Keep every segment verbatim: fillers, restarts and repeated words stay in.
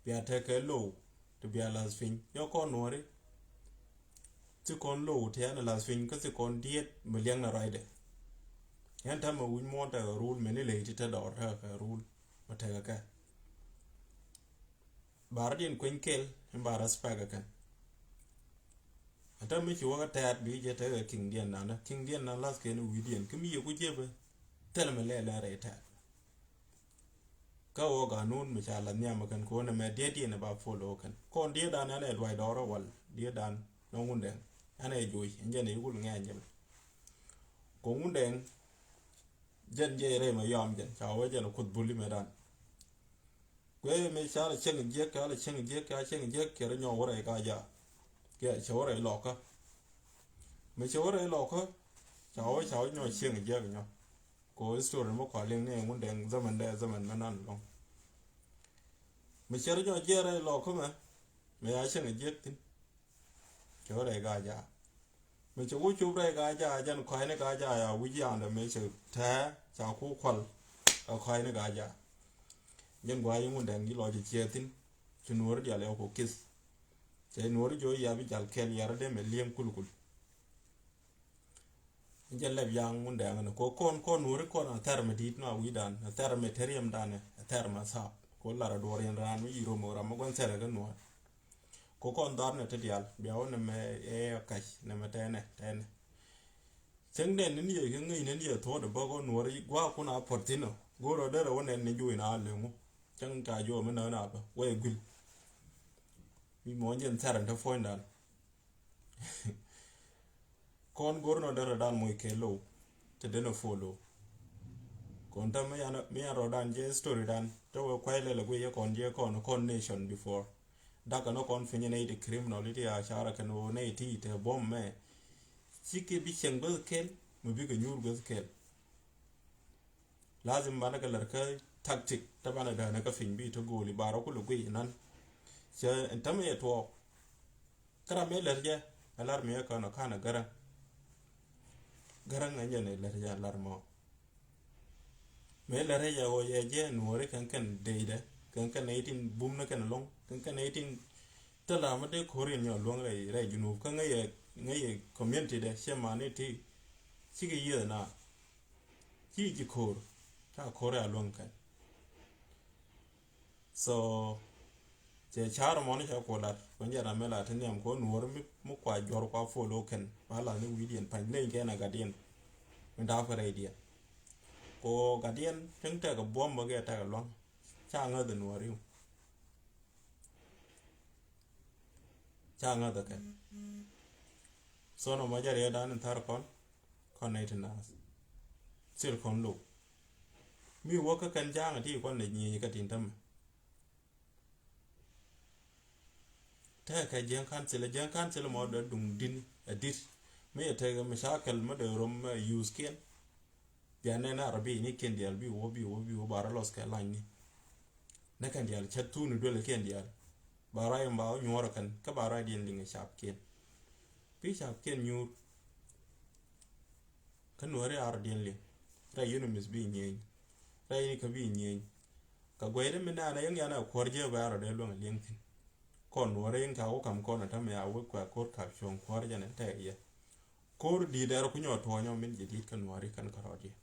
Bia tekɛ low ti bia lath piny yɔ kɔn nuɔri. Thi kɔn low ti ɛn lath piny kä thi kɔn diet mi liɛŋ na ruacdɛ. Ɛn täämɛ wi̱c muɔ̱ɔ̱n tekɛ rul mɛni ley ti te dɔɔr tekɛ rul mi tekɛ kɛ. Ba rɔ̱diɛn kueny kɛl in ba respect ɛ kɛn. Ɛn täämɛ ci wä kä tɛ̈t bi jɛ tekɛ kingdiɛn nanä kingdiɛn nan lath kɛn wi̱i̱diɛn kä mi yɛ ku jiɛpɛ. Thilɛ mi lɛl ɛn rɛy tɛ̈t. Kä ɣöö ganun mi ca lath nhiam ɛ kɛn ko̱n ɛmɛ diet diɛn ɛ ba follow ɛ kɛn kɔn diet dan ɛn ɛ luac dɔɔrä wal diet dan nɔ Ŋundɛŋ. Ɛn ɛ joc ɛn jɛn ɛ yikul ŋɛɛny jɛ mɛ. Kɔ Ŋundɛŋ jɛn jɛ rɛy mɛ yɔam jɛn ca wee jɛn ɛ kuth buli mɛ dan. Kuɛ mi ca lɛ cieŋ jiɛk ca lɛ cieŋ jiɛk ca cieŋ jiɛk kɛ rɛ nyɔ wä rɛy ka ja. Kɛ cɛ wä rɛy lɔkä. Mi cɛ wä rɛy lɔkä ca wee ca wee nyɔ cieŋ jiɛk nyɔ. Ko history mɛ kua liŋ ni Ŋundɛŋ zaman dɛ zaman mɛ nan lɔŋ. Mi cɛ rɛ nyɔ jiɛk rɛy lɔkä mɛ. Mi ya cieŋ jiɛk thin. Cɛ wä rɛy ka ja. Mi cɛ wä cup rɛy ka ja jɛn kɔ̱a̱cni ka ja ya wi̱c yandɛ mi cɛ tɛɛ ca ku kual. Ɛ kɔ̱a̱cni ka ja. Jɛn gua̱a̱c Ŋundɛŋ ji̱ lɔc cɛ ciɛ thin. Ci nuɔ̱ɔ̱ri dial yɛ ku kith. Cɛ nuɔ̱ɔ̱ri jɔ ya bi jal kɛl yɛr dee mɛ liɛŋ kulkul. Jɛ lɛp yaŋ Ŋundɛŋ ni ko kɔn kɔn nuɔri kɔn a thɛr mi dit nɔ a wi̱dan a thɛr mi teriɛm dan a thɛr ma sap ko lar a duɔr yɛn ran mi yiro mo ram mi guan thɛr kɛ nuɔr. Ko kɔn dhar ni ti dial bia wä ni mɛ ɛ kac ni mɛ tɛnɛ tɛnɛ. Cäŋ dɛn ni yɛ kɛ ŋäc ni yɛ thuɔt bä ko nuɔr gua kun a pɔr thin nɔ. Go̱r a derɛ wä nɛn ni juɔy na a leŋu. Cäŋ ca juɔ mi nä na bä wä ɛ guil. Mi mɔ jɛn thɛr ni ti puɔ̱ny dan. Kɔn go̱r nɔ derɛ dan moc kɛ low. Te den a follow. Kɔn te mi yan rɔ dan jɛ story dan te wee kuay lɛl a guiy yɛ kɔn jɛ kɔn kɔn nation before. Dak kɛ nɔ kɔn piny nɛy ti criminal iti a cara kɛn woo nɛy ti te buɔm mɛ. Ci kɛ bi cieŋ gueth kɛl mi bikɛ nyuur gueth kɛl. Lazim banɛ kɛ lär kä tactic te banɛ däänɛ kä piny bi te go̱o̱li barɔ kulɛ guiy inan. Cɛ ɛn tämɛ yɛ tuɔɔk. Kä ram mi lär jɛ ɛ lar mi ɛ kän ɔ kanɛ Gäräŋ. Gäräŋ ɛn jɛ ni lär jɛ ɛ lar mɔ. Mi lär jɛ ɣöö yɛ jɛ nuɔ̱ɔ̱ri kɛn kɛn deydɛ kɛn kɛn nɛy tin bum ni kɛn lo̱ŋ kɛn kɛn nɛy tin thil ram mi dee ko̱r in nyɔ luäŋ rɛy rɛy Junub kä ŋäc yɛ ŋäc yɛ community dɛ ciɛ mani ti. Cikɛ yiëë na. Ci ji̱ ko̱r ca ko̱r a luäŋ kɛn. So cɛ ca̱r mɔni cɛ kuɔ lat kuɛn jɛ ram mi la ti nhiam kuɔ nuɔr mi kua juɔr kua follow kɛn ba la ni wi̱i̱diɛn pa̱ny leny kɛn a gatdiɛn. Mi da̱a̱ pɛ rɛydiɛn ko gatdiɛn tin tɛk a buɔ̱m bä gɛ tɛk a lua̱ŋ. Ca ŋäth a nuɔr iu. Ca ŋäth a kɛn. So nɔ mɔ jɛ riɛdan in thar kɔn kɔn nɛy ti naath. Thil kɔn low. Mi wä kä kɛn ja̱a̱ŋ ti kɔn nɛ nyieny kä tin tämɛ. Tekɛ jiɛŋ council jiɛŋ council mɔ dee duŋ din a dit. Mi yɛ tekɛ mi ca kɛl mi dee rom use kiɛn. Bia nɛn a rɔ bi ni kiɛn diaal bi wä bi wä bi wä ba rɔ lɔs kɛ lany ni. Nɛ kɛn diaal cɛ thuni duel kiɛn diaal. Ba rɔ in ba wä nyuɔr kɛn kä ba rɔ diɛn liŋ cap kiɛn. Bi cap kiɛn nyuur. Kä nuɔri a rɔ diɛn liŋ rɛy unimis bi nyieny. Rɛy ni kä bi nyieny. Kä guɛy dɛ mi naan a yäŋ yan a kuɔr jiɛ bɛ a rɔ dee luäŋ a liɛŋ thin. Kɔn nuɔri yäŋ ca wä kam kɔn a tämɛ a wä kuɛ ko̱r kap cuɔ̱ŋ kuɔr jɛn a tɛk yɛ. Ko̱r di̱i̱t ɛr ku nyɔ tuɔɔnyɔ min ji̱ di̱i̱t kä nuɔri kɛn kärɔɔdiɛn.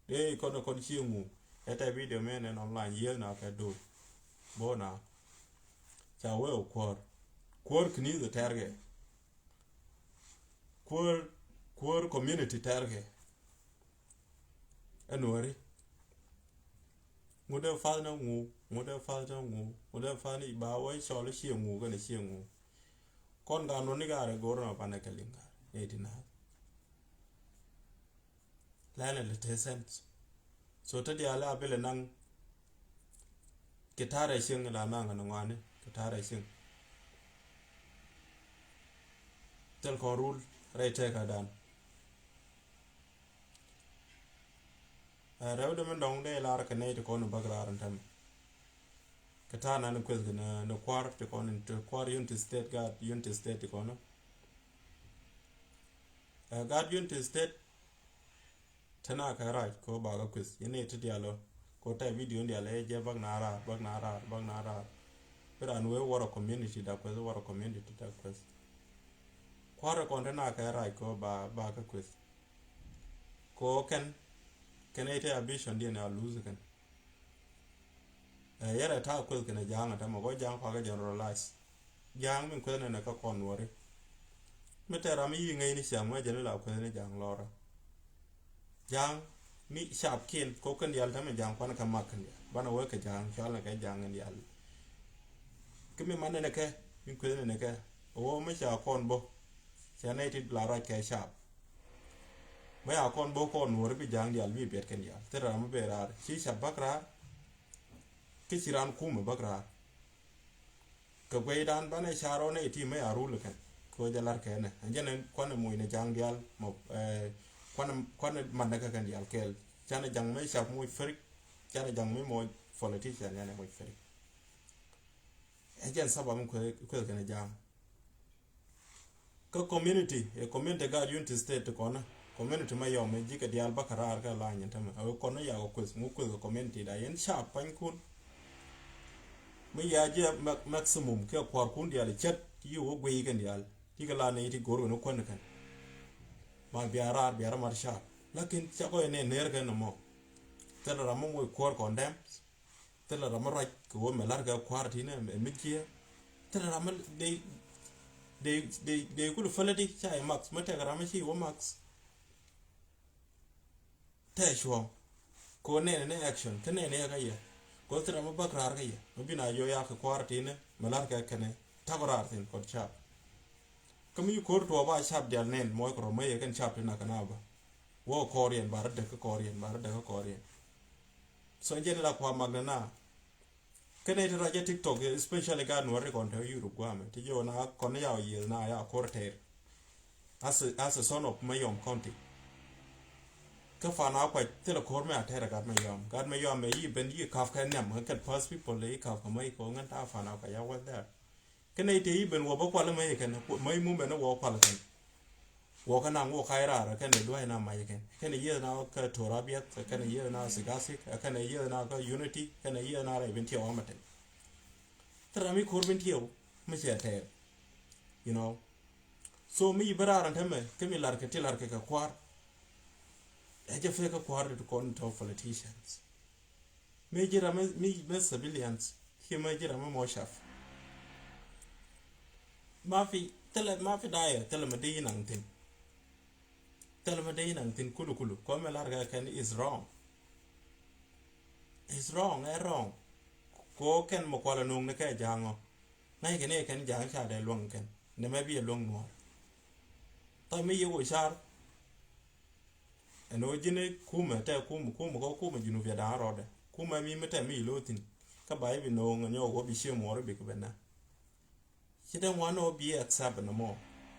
Dee kɔn kɔn cie ŋu ɛ tɛ video mɛ nɛn online yieth na kɛ do̱l. Bo na ca wee kuɔr kuɔr kini the tɛrkɛ. Kuɔr kuɔr community tɛrkɛ. Ɛ nuɔri. Ŋut ɛ fath na ŋu ŋut ɛ fath na ŋu ŋut ɛ fath ni ba wee cɔl cie ŋu kɛn cie ŋu. Kɔn ka nuɔni ka rɛ go̱r na panɛ kɛ liŋ ka nɛ ti na. Lɛn a lɛ te sense. So te diaal a bi lɛ naŋ. Kɛ ta̱rɛ cieŋ la naŋ ni ŋuani kɛ ta̱rɛ cieŋ. Thil kɔn rul rɛy tɛkä dan. Ɛ rɛw dɛ mi dɔŋ dee lar kɛ nɛy ti kɔn bäk lar ni tämɛ. Kɛ ta̱a̱ nan kueth kɛ ni kuar ti kɔn ti kuar Unity State gaat Unity State ti kɔn. Ɛ gaat Unity State. Tena kɛ rac ko ba kɛ kueth yɛn ni ti dialɔ ko tɛ video dialɔ yɛ jɛ bak na raar bak na raar bak na raar. Bi raan wee wärä community da kueth, wärä community da kueth. Kua̱rɛ kɔn te na kɛ rac kɛ ba, ba kä kueth. Kɛ kɛn, kɛn ite a vision diɛn a lose kɛn. Ɛ, yɛrɛ ta̱a̱ kueth kɛn a ja̱a̱ŋ a tämɛ, kɔ ja̱a̱ŋ kɔakɛ generalize. Ja̱a̱ŋ min kueth nɛnɛ kä kɔn nuɔri. Mi tɛr ram mi yi ŋäcni ciaŋ mɛ jɛn ila kueth ni ja̱a̱ŋ lɔrä. Ja̱a̱ŋ mi cap kiɛn kɔ kɛn diaal tämɛ ja̱a̱ŋ kuan kɛ mak kɛn diaal. Banɛ wee kɛ ja̱a̱ŋ, cual nɛ kɛ ja̱a̱ŋ kɛn diaal. Kä mi man nɛnɛ kɛ, mi kueth nɛnɛ kɛ. Wä mi ca kɔn bä. Ca nɛy ti la ruac kɛ cap. Mɛ a kɔn bä kɔn nuɔri bi ja̱a̱ŋ diaal bi biɛt kɛn diaal. Thil ram mi ben raar. Ci cap bäk raar. Kä ci raan kumɛ bäk raar. Kɛ gueydan banɛ car ɔ nɛy ti mɛ a rul kɛn. Kɛ ɣöö jɛ lar kɛnɛ. Ɛn jɛn ɛn kuanɛ mucnɛ ja̱a̱ŋ diaal mɔ, eh, kuanɛ, kuanɛ manɛ kɛ kɛn diaal kɛɛl. Canɛ ja̱a̱ŋ mɛ cap muc fɛrik. Canɛ ja̱a̱ŋ mɛ muc politician canɛ muc fɛrik. Ɛ jɛn sabab mi kueth, kueth kɛn ja̱a̱ŋ. Kä community, ɛ community gaat Unity State ti kɔnä. Community Mayom ɛ ji̱ kɛ diaal bäkɛ raar kɛ lany ɛn tämɛ. Ɛ wee kɔnä yakɔ kueth, ŋu kueth kɛ community da yɛn cap panykun. Mi ya jiɛ ma-, maximum kɛ kua̱rkun diaal cät yi wä guiy kɛn diaal. Ti kɛ la nɛy ti go̱r kɛn wä kuän kɛn. Ma bia raar, bia raar mat cap. Lakin cakɔ yɛn ɛ ner kɛn nɔmɔ. Thil ram mi moc kuäär condemn. Thilɛ ram mi ruac kɛ ɣöö mɛ la̱rkɛ kua̱r ti̱nɛ mɛ mi jiɛ. Thilɛ ram mi dee, dee, dee, dee kul fäläti ca i̱ max mi tɛk ram mi ci wä max. Tɛ cuɔ̱ɔ̱ŋ kɛ ɣöö nɛnɛ ni action kä nɛnɛ yɛ kä yɛ. Kɛ ɣöö thilɛ ram mi bäk raar kä yɛ mi bi na yɔ ya kɛ kua̱r ti̱nɛ mɛ la̱rkɛ kɛnɛ ta̱k raar thi̱n kɔt cap. Kä mi ko̱r tuɔɔk ba cap dial nɛn muɔc kɛ rɔ mä yɛ kɛn cap ti nak kɛ na bä. Wä kɔɔr yɛn ba rɔ däk kä kɔɔr yɛn, ba rɔ däk kä kɔɔr yɛn. So jɛn la kua mak nɛ na. Kɛn ɛ ti rɔ jɛ TikTok, especially gaat Nuäri kɔn te Europe guamɛ. Ti jɛ wä na kɔn ya wä yieth na ya ko̱r tɛɛr. As a, as a son of Mayom County. Kä fan a kuac thilɛ ko̱r mɛ a tɛɛr a gaat Mayom. Gaat Mayom ɛ yi ben yi kaf kɛ nhiam, ŋä kɛn first people ɛ yi kaf kɛ mä yi kɛ ŋän ta fan a kuac ya wä there. Kɛn ɛ te i̱ ben wä bä kual mä i̱ kɛn, mä i̱ mum ben wä kual kɛn. Wä kä naŋ wä ka̱ i̱ raar kɛn ɛ dua̱c na mac kɛn. Kɛn ɛ yieth na kä Tora Biɛth, kɛn ɛ yieth na Sigasik, kɛn ɛ yieth na kä Unity, kɛn ɛ yieth na rɛy ben tiɛw amä tɛn. Thil ram i̱ ko̱r ben tiɛw, mä cɛ tɛɛr. You know. So mi i̱ ben raar ɛn tämɛ, kä mi lar kɛ ti lar kɛ kɛ kua̱r. Ɛ jɛ fɛ kɛ kua̱r ti kɔn tɔ politicians. Mëë ji̱ ram mi, mi, mi civilians, ciɛ mëë ji̱ ram mi mɔ cap. Ma fi, thilɛ, ma fi dayɛ, thilɛ mi dee naŋ thi̱n. Thilɛ mi dee naŋ thi̱n kulu kulu. Kɔ mɛ lar kɛ kɛn is wrong. Is wrong, ɛ wrong. Kɔ kɛn mɛ kualɛ no̱o̱ŋ ni kɛ ja̱a̱ŋ ɔ. Ŋa̱c kɛn ɛ kɛn ja̱a̱ŋ ca dee luäŋ kɛn. Nɛ mɛ bi ɛ luäŋ nuɔ̱ɔ̱r. Tha mi yɛ wä car. Ɛn ɣöö ji̱n kumɛ tɛ kumɛ, kumɛ kɔ kumɛ Junub yɛ da̱a̱n rɔɔdɛ. Kumɛ mi mi tɛ mi lo̱o̱ thi̱n. Kä ba i̱ bi no̱o̱ŋ ɛ nyɔk wä bi cië muɔɔr i̱ bi kɛ ben na. Ci dee ŋuan ɣöö bi accept nɔmɔ.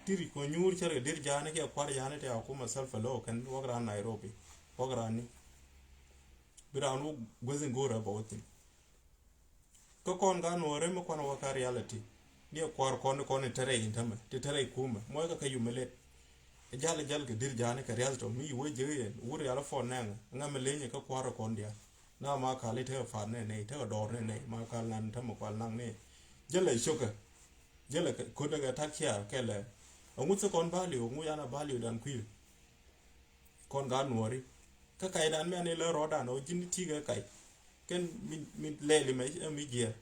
Diri kɔ nyuur cärkɛ dir ja̱a̱ni kiɛ kua̱r ja̱a̱ni tɛ a kumɛ self a lo̱o̱ kɛn wäk raan Nairobi. Wäk raan ni. Bi raan wä guäth in go̱o̱rɛ bä wä thi̱n. Kä kɔn ka nuɔ̱ɔ̱ri mi kuan wä ka reality. Ni ɛ kua̱r kɔn ni kɔn ni tɛrɛ in tämɛ ti tɛrɛ in kumɛ muɔc kä kä humiliate. Ɛ jal ɛ jal kɛ dir ja̱a̱ni kɛ riath tɔ mi wä jek yɛn wur rial ɛ phone nɛŋ ŋa mi leny ɛ kä kua̱r ɛ kɔn diaal. Na ma kal i̱ tekɛ pa̱a̱t nɛ nɛy tekɛ dɔɔr nɛ nɛy ma kal nan tämɛ kual naŋ nɛ. Jälɛ cokɛ. Jälɛ ko̱dɛ kɛ ta̱k ciaar kɛlɛ. Ɛŋu thik kɔn value ɛŋu yan a value dan kui̱. Kɔn gaat nuɔ̱ɔ̱ri kä kacdan mi ani lä rɔɔdan ɔ ji̱n ti kɛ kac. Kɛn mi, mi lɛɛli mɛ ɛ mi jiɛɛr.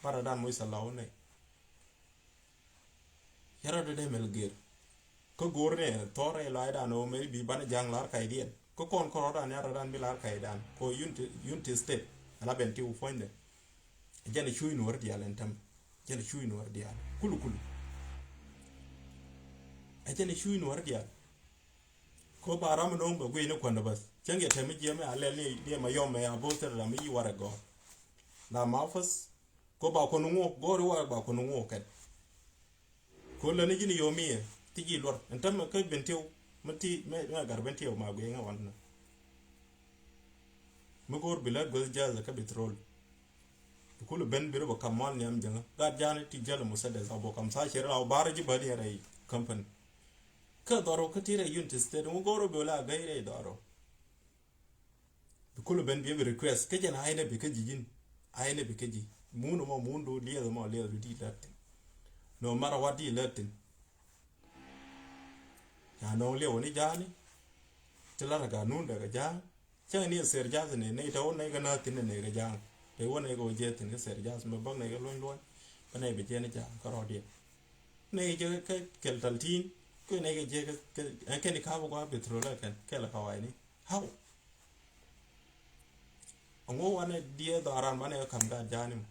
Barɔdan moc thalaw nɛ. Cɛ rɔɔdɛ dee mɛl gër. Kä go̱o̱r nɛ thɔr rɛy lɔacdan ɔ mɛ bi banɛ ja̱a̱ŋ la̱r kacdiɛn kä kɔn kärɔɔdan ya rɔɔdan bi la̱r kacdan kɔ Unity, Unity State. Ala ben ti wä puɔ̱nydɛ. Jɛn ɛ cuuc nuɔ̱ɔ̱ri diaal ɛn täm. Jɛn ɛ cuuc nuɔ̱ɔ̱ri diaal kulu kulu. Ɛ jɛn ɛ cuuc nuɔ̱ɔ̱ri diaal. Ko ba ram no̱o̱ŋ bɛ guiy ni kuändä bäth cäŋ yɛ tɛm mi jiɛm ya lɛl ni diɛ ma yɔm mɛ ya bo̱o̱th thil ram mi yi warɛ gɔ̱r. La ma fäth ko ba kuänd ŋuɔk gɔ̱r i̱ warɛ ba kuänd ŋuɔk kɛn. Ko lä ni ji̱n yom i̱ yɛ ti ji̱ luɔr ɛn tämɛ kä ben tiɛw. Mi ti mɛ gar ben tiɛw ma guiy ŋä wan nä. Mi go̱o̱r bi lät guäth ja̱a̱th kä bi throl. Bi kul ben bi rɔ bä kam mal nhiam jäŋä gat ja̱a̱n ti jäl musadas a bä kam tha̱a̱ cɛ rɔ a bä rɔ ji̱ bä diɛn rɛy company. Kä dhɔrɔ kä ti rɛy Unity State ŋu go̱o̱r rɔ bi wä la gäy rɛy dhɔrɔ. Bi kul ben bi bi request kä jɛn a inɛ bi kä ji̱ ji̱n a inɛ bi kä ji̱. Mun mɔ mun du, lieth mɔ lieth du, di lät thin. No matter what, di lät thin. Ya nɔŋ liɛw ni ja̱a̱ni. Ti lat a ganun dɛ kɛ ja̱a̱ŋ. Cäŋ ni ɛ sɛr ja̱a̱th ni, ni tɛ wä ni kɛ nä thin ni kɛ ja̱a̱ŋ. Tɛ wä ni kɛ wä jɛ thin kɛ sɛr ja̱a̱th mɛ bäk ni kɛ luny luɔny. Bä ni bi jɛ ni ja̱a̱ŋ kä rɔɔdiɛn. Ni jɛ kɛ kɛl tal tin. Kɛ ni kɛ jɛ kɛ, kɛ, ɛn kɛn ni ka̱p kua petrol ɛ kɛn, kɛl kɛ wayni. How? Ɛŋu wanɛ diɛ dhɔaran banɛ kɛ ka̱m gaat ja̱a̱ni mɔ.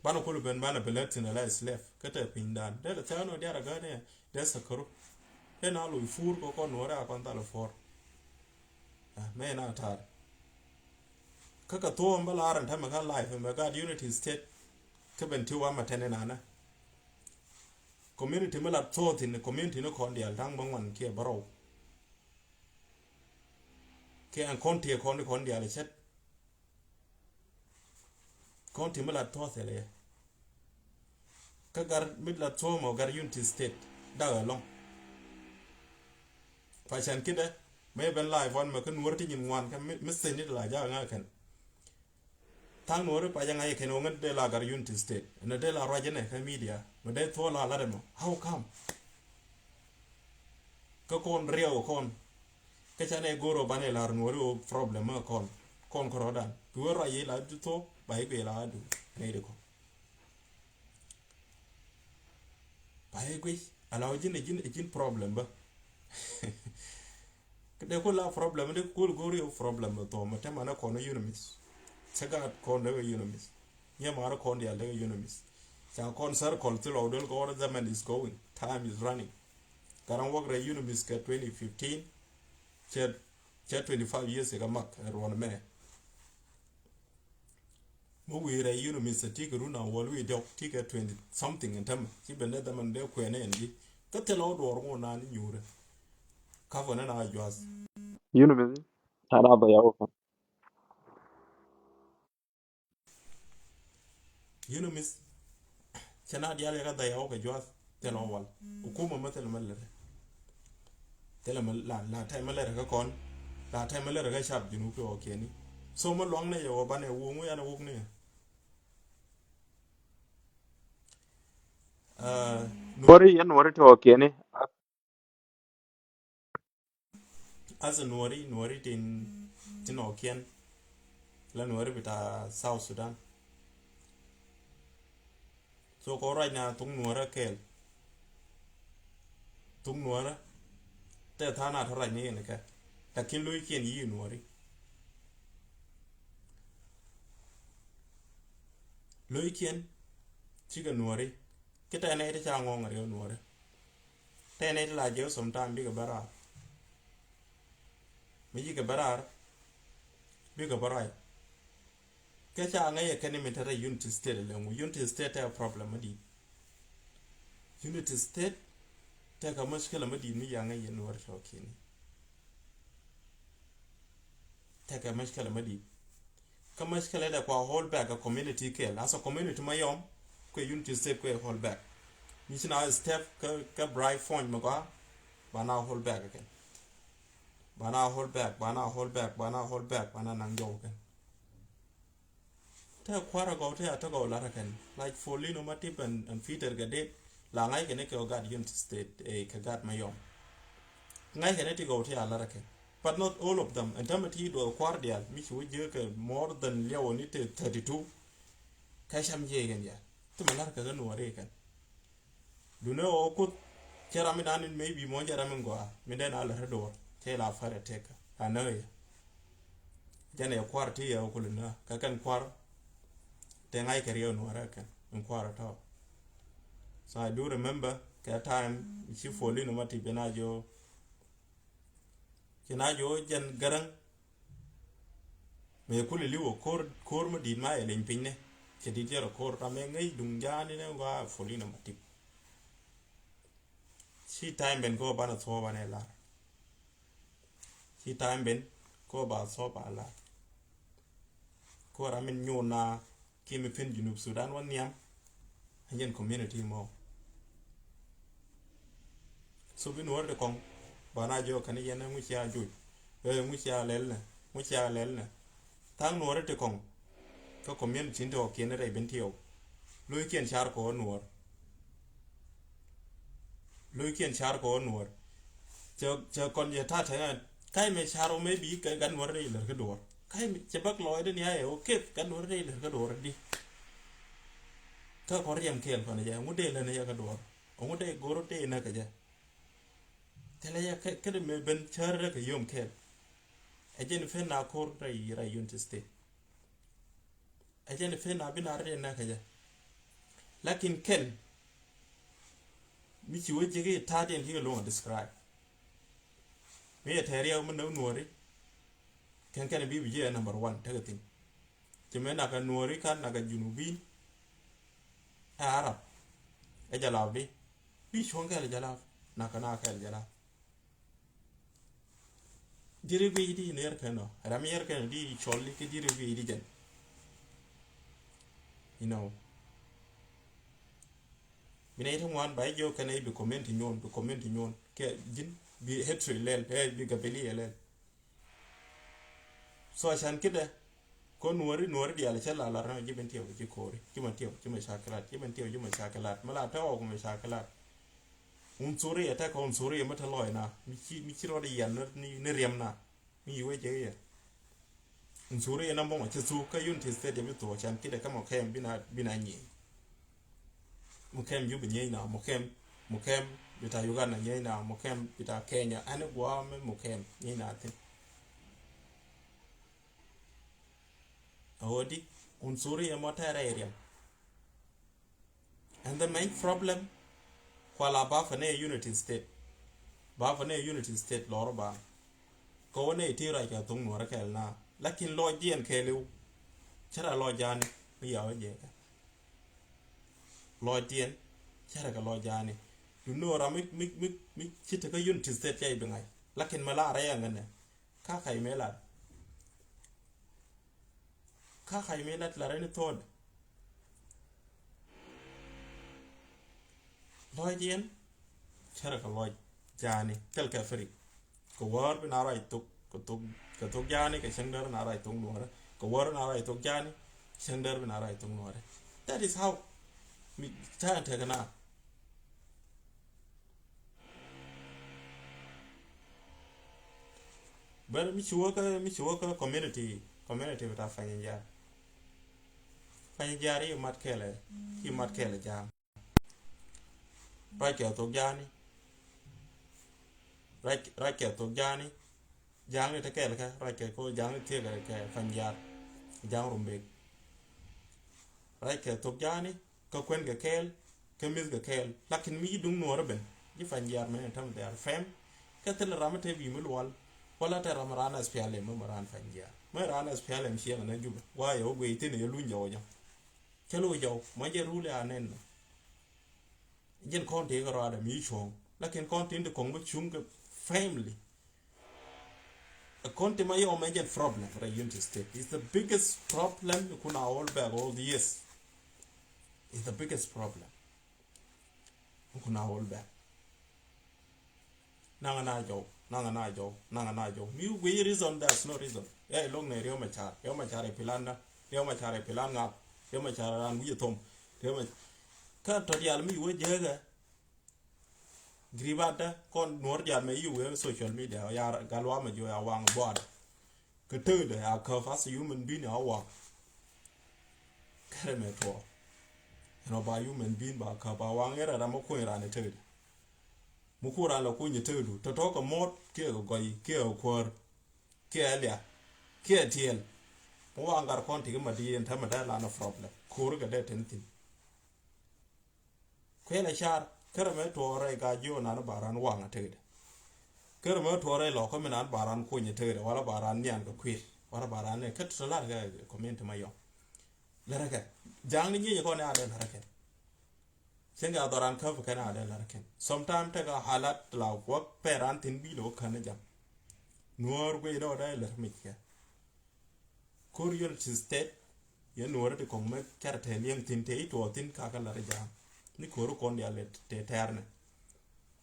Banɛ kul ben banɛ bi lät thin ala slave kä te pinydan. Dee lɛ thia̱a̱n ɔ diaar a gäät ni dee sɛ käru. Dee na loc puur kɛ kɔn nuɔrɛ a kɔn thal puɔr. Mɛ na ta̱a̱r. Kä kɛ thuɔ̱ɔ̱m bä la̱r ɛn tämɛ kä life ɛmɛ gat Unity State. Kä ben ti wamɛ tɛn inanɛ. Community mi la thuɔ̱ɔ̱ thin, community ni kɔn diaal da̱ŋ bä ŋuan kiɛ bärɔw. Kiɛ ɛn kɔn tiɛ kɔn di kɔn diaal cät. Kɔn ti mi la thuɔ̱ɔ̱ thilɛ yɛ. Kä gar mi la thuɔ̱ɔ̱ mɔ gar Unity State dak ɛlɔ̱ŋ. Fa cɛn kidɛ mɛ ben live wan mɛ kä nuɔr ti nyin ŋuan kä mi, mi sɛny ni la ja̱a̱ ŋa̱ kɛn. Tha̱a̱ŋ nuɔri pa jɛ ŋa̱c kɛn wä ŋä dee la gar Unity State. Ɛn dee la ruac ɛnɛ kä media mɛ dee thuɔ̱ɔ̱ la lat ɛmɔ. How come? Kä kɔn riɛw kɔn. Kä canɛ go̱r ɔ banɛ lar nuɔri ɔ problem ɔ kɔn. Kɔn kärɔ̱dan. Bi wä ruac i̱ la di thok, ba i̱ guic la du. Nɛ di kɔn. Ba i̱ guic, ala wä ji̱n, ji̱n, ji̱n problem bä. Kä dee ku la problem, dee ku go̱r ɔ problem bä thok, mɛ tɛmɛ nɛ kɔn Unimith. Cɛ gat kɔn dee Unimith. Nyɛ mari kɔn diaal dee Unimith. Ca kɔn circle thil ɔ duel kɔn the man is going. Time is running. Gat ram wäk rɛy Unimith kɛ twenty fifteen. Cɛ, cɛ twenty five years ɛ kɛ mak ɛ ruɔn mɛ. Mɛ wi̱i̱ rɛy Unimith ti kɛ run a wäl wi̱i̱ diɔk ti kɛ twenty something ɛn tämɛ. Ci ben dee dämɛn dee kuɛn ɛn ji̱. Kä thil ɔ duɔr ŋun naan i̱ nyuurɛ. Ka fɔ nɛ na juath. Unimith ta da dhɔya wä kɔn. Unimith cɛ na diaal yɛ kä dhɔya wä kɛ juath. Thil ɔ wal. Ukuma mɛ thil mɛ lɛrɛ. Thil mɛ la, la tɛmɛ lɛrɛ kä kɔn. La tɛmɛ lɛrɛ kä cap Junub ti ɔ kiɛni. So mɛ luaŋ nɛ yɛ wä banɛ wä ŋu yan wä ni. Nuɔri yɛn nuɔri ti ɔ kiɛni. As a nuɔri, nuɔri tin, tin ɔ kiɛn. La nuɔri bita South Sudan. So kɔ ruac na thuk nuɔrä kɛɛl. Thuk nuɔrä tɛ tha̱a̱ŋ a tɔ ruac ni yɛn kɛ. Lakin lo̱ckiɛn yi nuɔri. Lo̱ckiɛn cikɛ nuɔri. Ki tɛ nɛy ti ca ŋɔ̱ɔ̱ŋ riɛw nuɔri. Tɛ nɛy ti la jiɛw sometime bikɛ bä raar. Mi cikɛ bä raar bikɛ bä ruac. Kɛ ca ŋäc ɛ kɛn mi te rɛy Unity State lɛ ŋu. Unity State tɛ problem mi di̱i̱t. Unity State tɛ kɛ mushkila mi di̱i̱t mi ca ŋäc yɛn wär tɔ kiɛni. Tɛ kɛ mushkila mi di̱i̱t. Kä mushkila dɛ kua hold back a community kɛɛl. As a community Mayom kuɛ Unity State kuɛ hold back. Mi ci na step kä, kä bright point mi gɔaa ba na hold back kɛn. Ba na hold back, ba na hold back, ba na hold back, ba na naŋ jɔw kɛn. Te kuarɛ gɔw te a te gɔw lat kɛn. Like Paulino Matip and, and Peter Gadet. La ŋa̱c kɛn kɛ gat Unity State, eh, kɛ gat Mayom. Ŋa̱c kɛn ti gɔw te a lat kɛn. But not all of them. Ɛn tämɛ ti duɔth kuar diaal mi ci wä jiäk kɛ more than liɛw ni te thirty two. Kä cam jiɛ kɛn diaal ti mɛ lat kɛ kɛ nuɔri kɛn. Dunɛ ɣɔɔ Kuoth cɛ ram mi da̱a̱n in maybe mɔ cɛ ram in gɔaa mi dɛn a lät ri duɔ̱ɔ̱r cɛ la fɛr ɛ tëk a nä yɛ. Jɛn ɛ kuar ti yɛ ɣɔɔ Kuoth in nä kɛ kɛn kuar. Tɛ ŋa̱c kɛ riɛw nuɔrɛ kɛn in kuar ɛ tɔ̱. So I do remember kɛ time ci Paulino Matip in a jiɔ. Ci na jiɔ jɛn Gäräŋ. Mëë kul iliw ɛ ko̱r, ko̱r mi di̱i̱t ma ɛ leny piny ni. Cɛ di̱i̱t yɛr ɛ ko̱r ram ɛ ŋäc duŋ ja̱a̱n ni nɛ gɔaa Paulino Matip. Ci time ben ko̱ banɛ thuɔ̱ɔ̱ banɛ lar. Ci time ben ko̱ ba thuɔ̱ɔ̱ ba lar. Ko̱ ram in nyuun na kiɛ mi pen Junub Sudan wä nhiam. Ɛ jɛn community mɔ. So bi nuɔri ti kɔŋ ba na jiɔk kɛn yɛn ŋu cia joc. Ɛ ŋu cia lɛl nɛ, ŋu cia lɛl nɛ. Tha̱a̱ŋ nuɔri ti kɔŋ. kä community ni tɔɔkiɛn rɛy Bentiu. Lo̱ckiɛn car kɛ ɣän Nuɔ̱ɔ̱r. Lo̱ckiɛn car kɛ ɣän Nuɔ̱ɔ̱r. Cɛ, cɛ kɔn yɛ ta̱a̱ tɛŋɛ. Ka̱c mɛ car ɣä mɛ bi kɛ gat Nuɔ̱ɔ̱r rɛy lär kä duɔ̱ɔ̱r. Ka̱c mɛ cɛ bäk lɔɔcdä ni a yɛ ɣä keth gat Nuɔ̱ɔ̱r rɛy lär kä duɔ̱ɔ̱r di. Kä kɔn riɛm kɛɛl kɔn jɛ ŋut dee län yɛ kä duɔ̱ɔ̱r. Ŋut dee go̱r dee näk kɛ jɛ. Thilɛ yɛ kɛ, kɛ dee mɛ ben cär rɛ kɛ yom kɛɛl. Ɛ jɛn pen na ko̱r rɛy, rɛy Unity State. Ɛ jɛn pen na bi na rɛ nɛ kɛ jɛ. Lakin kɛn mi ci wä jek i̱ ta̱a̱diɛn kikɛ lo̱ŋ a describe. Mi yɛ tɛɛr yɛ mi nɛ Nuɔ̱ɔ̱ri. Kɛn kɛn bi bi jɛ number one tekɛ thin. Ci mɛ nakɛ Nuɔ̱ɔ̱ri kan nakɛ Junubin. Ɛ Arab. Ɛ Jalabi. Bi cuɔ̱ŋ kɛl Jalab. Nakɛ na kɛl Jalab. Diri guiy di ner kɛn ɔ. Ram yer kɛn di cɔl di kɛ diri guiy di jɛn. You know. Mina iti ŋuan ba ijo kɛn ibi comment nyuɔn, bi comment nyuɔn. Kɛ jin bi hatred lɛl, eh, bi gabili lɛl. So acan kidɛ, ko Nuɔri, Nuɔri dial cɛ la lar na ji̱ Bentiu ji̱ ko̱ri, ji̱ Bentiu ji̱ mɛ cakilat, ji̱ Bentiu ji̱ mɛ cakilat, mɛ la tɛ ɔk mɛ cakilat. Unsuri yɛ tɛ kɛ unsuri yɛ mɛ tɛ lɔy na, mi ci, mi ci rɔd yɛn ni, ni, ni riɛm na, mi yi wee jɛ yɛ. Unsuri yɛ na mɔŋ cɛ thuk kä Unity State yɛ bi thuk acan kidɛ kä mɔ kɛm bi na, bi na nyi. Mukɛm ju bi nyieeny na, Mukɛm, Mukɛm bita Uganda nyieeny na, Mukɛm bita Kenya, ani guam mi Mukɛm nyieeny na thin. Awodi, unsuri yɛ mɔ tɛrɛ iriɛm. And the main problem, kuala ba fɛ ni Unity State. Ba fɛ ni Unity State lɔr ba. Kɛ wä ni ti ruac kɛ thuŋ Nuɔrɛ kɛɛl na. Lakin lɔc diɛn kɛɛliw. Cɛ ra lɔc jani, mi yaw jɛ kɛ. Lɔcdiɛn cärɛ kɛ lɔc ja̱a̱ni. Duno ram mi, mi, mi, mi ci tekɛ Unity State cɛ i̱ bi ŋa̱c. Lakin mɛ lar rɛy ɛŋɛ nɛ. Ka ka̱c mi lat. Ka ka̱c mi lat lar ɛn i̱ thɔɔd. Lɔcdiɛn cärɛ kɛ lɔc ja̱a̱ni thil kɛ firi. Kɛ wäär bi na ruac thok, kɛ thok, kɛ thok ja̱a̱ni, kɛ cäŋ däär na ruac thok Nuɔrɛ. Kɛ wäär na ruac thok ja̱a̱ni, cäŋ däär bi na ruac thok Nuɔrɛ. That is how mi ta̱a̱ tekɛ na. Bär mi ci wä kä, mi ci wä kä community, community bita Panyijiar. Panyijiar i̱ mat kɛɛlɛ, i̱ mat kɛɛlɛ ja̱a̱ŋ. Ruac kɛ thok ja̱a̱ni. Ruac, ruac kɛ thok ja̱a̱ni. Ja̱a̱ŋni te kɛɛl kɛ, ruac kɛ ko ja̱a̱ŋni thiek kɛ, kɛ Panyijiar. Ja̱a̱ŋ Rumbek. Ruac kɛ thok ja̱a̱ni, kä kuɛn kɛ kɛɛl, kä mi̱th kɛ kɛɛl. Lakin mi ji̱ duŋ Nuɔɔr ben, ji̱ Panyijiar mɛn in term they are fame. Kä thil ram mi te bi mi luɔl, wala te ram raan S P L M, mi raan Panyijiar. Mi raan S P L M ciɛŋ na Jubɛ. Wa yɛ wä guiy thin yɛ luny jɔw jɔw. Cä lo jɔw, mɔ jɛ rule a nɛn nɔ. Jɛn kɔn ti kɛ rɔadɛ mi cuɔ̱ŋ. Lakin kɔn ti ti kɔŋ bä cuŋ kɛ family. Ɛ kɔn ti ma yɔm ɛ jɛn problem rɛ Unity State. Is the biggest problem mi kun a hold back all the years. Is the biggest problem mi kun a hold back. Naŋ na jɔw, naŋ na jɔw, naŋ na jɔw. Mi wi̱i̱ reason, there's no reason. Ɛ loŋ nɛ Riek Machar, Riek Machar ɛ plan na, Riek Machar ɛ plan ŋa̱p, Riek Machar ɛ ran wi̱i̱ thom, Riek Machar. Kä tɔ diaal mi wä jääkä. Giribatdä kɔn Nuɔr diaal mɛ yi wee social media ya gal wa mɛ jiɔ ya waŋ buaadä. Kɛ täätdä ya käp as a human being ya waŋ. Kɛrɛ mɛ tuɔɔk. Ɛn ɔ ba human being ba käp ba waŋ yɛrɛ ram mɛ kuny ran ɛ täätdä. Mɛ kuny ran lɛ kuny ɛ täätdu tɔ̱tɔ̱ kɛ muɔt kiɛ kɛ gɔy kiɛ kɛ kuäär kiɛ ɛ liak kiɛ tiɛɛl. Mɛ waŋ gat kɔn ti kɛ ma di ɛn täämɛ dee lan ɔ problem ko̱r kɛ dee ten thin. Kuël a car kärɛ mɛ tuɔɔrɛ ka jiɔ nan ba ran waŋ a tekdɛ. Kärɛ mɛ tuɔɔrɛ lɔ kä mi nan ba ran kuny a tekdɛ wala ba ran nian kɛ kuir wala ba ran nɛ kä tɔ̱ lar kɛ community ma yɔŋ. Lärä kɛ jaŋ ni nyiec kɔn a dee lärä kɛn. Cieŋ kɛ a dhɔran käp kɛn a dee lärä kɛn. Sometime tekɛ halat la wä pɛ ran thin bi lo kän a jam. Nuɔɔr guic dɔɔdɛ lär mic kɛ. Ko̱r Unity State yɛn Nuɔɔri ti kɔŋ mɛ kɛrɛ tɛɛ liɛŋ thi̱n tɛɛ i̱ tuɔɔk thi̱n kakä la̱t ja̱a̱ŋ ni ko̱r kɔn diaal tɛɛ tɛɛr nɛ.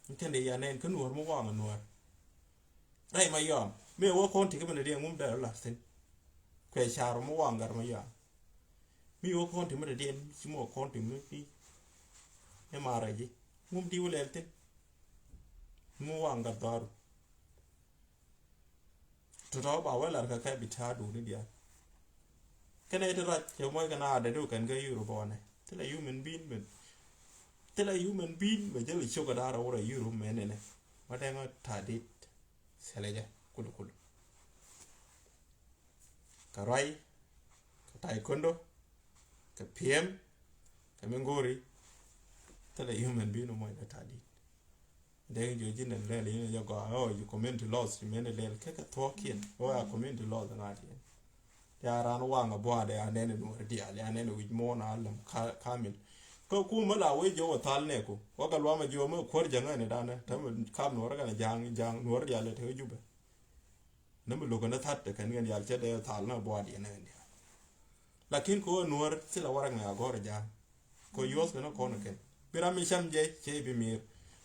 Ni kɛn dee ya nɛn kä Nuɔɔr mi waŋ Nuɔɔr. Rɛy ma yɔam mëë wä kɔn ti kä mɛn dee ŋum dee la̱t thi̱n. Kuɛ car mi waŋ gat ma yɔam. Mi wä kɔn ti mi rɛ diɛn ci mɔ kɔn ti mi ti. Ni ma rɛ ji. Ŋum di wä lɛl thin. Ŋum waŋ gat dharu. Tɔ̱tɔ̱ ba wä lar kɛ kɛ bi ta̱a̱ duuni diaal. Kɛnɛ ti rac cɛ mɔc kɛn a dɛdu kɛn kɛ yur bɔnɛ. Thilɛ human being mɛ. Thilɛ human being mɛ jɛl cok kɛ da̱a̱r a wurɛ yur mɛ nɛnɛ. Ma dɛŋ a ta̱a̱ dit. Thilɛ jɛ kulu kulu. Kɛ ruac, kɛ taekwondo, kɛ piɛm, kɛ mi ŋo̱ri. Thilɛ human being mɔc kɛ ta̱a̱ dit. Dee jiɔ ji̱n ɛn lɛl in jɛ gɔaa ɔ, ji̱ community laws ci mɛn lɛl kɛ kɛ thuɔ̱kiɛn ɔ, a community laws ŋa̱t yɛn. Ya ran waŋ a buaadɛ a nɛn in wär diaal ya nɛn in wi̱c muɔ̱ɔ̱n a lɛm kamil. Kä kumä la wec jiɔ wä thal nɛku wä kɛ luamä jiɔ mä kuäär jäŋä ni danɛ täämɛ kam nuɔr kɛn ja̱a̱ŋ ja̱a̱ŋ nuɔr diaal te jubɛ. Ni mi lo̱k kɛn thath te kɛn kɛn diaal cɛ dee thal ni buaad yɛn ni kɛn diaal. Lakin kɛ ɣöö nuɔ̱ɔ̱r thilɛ warak ni agɔr ja̱a̱ŋ. Kɛ yuɔth kɛn kɔn kɛn bi ram mi cam jɛ cɛ bi miir.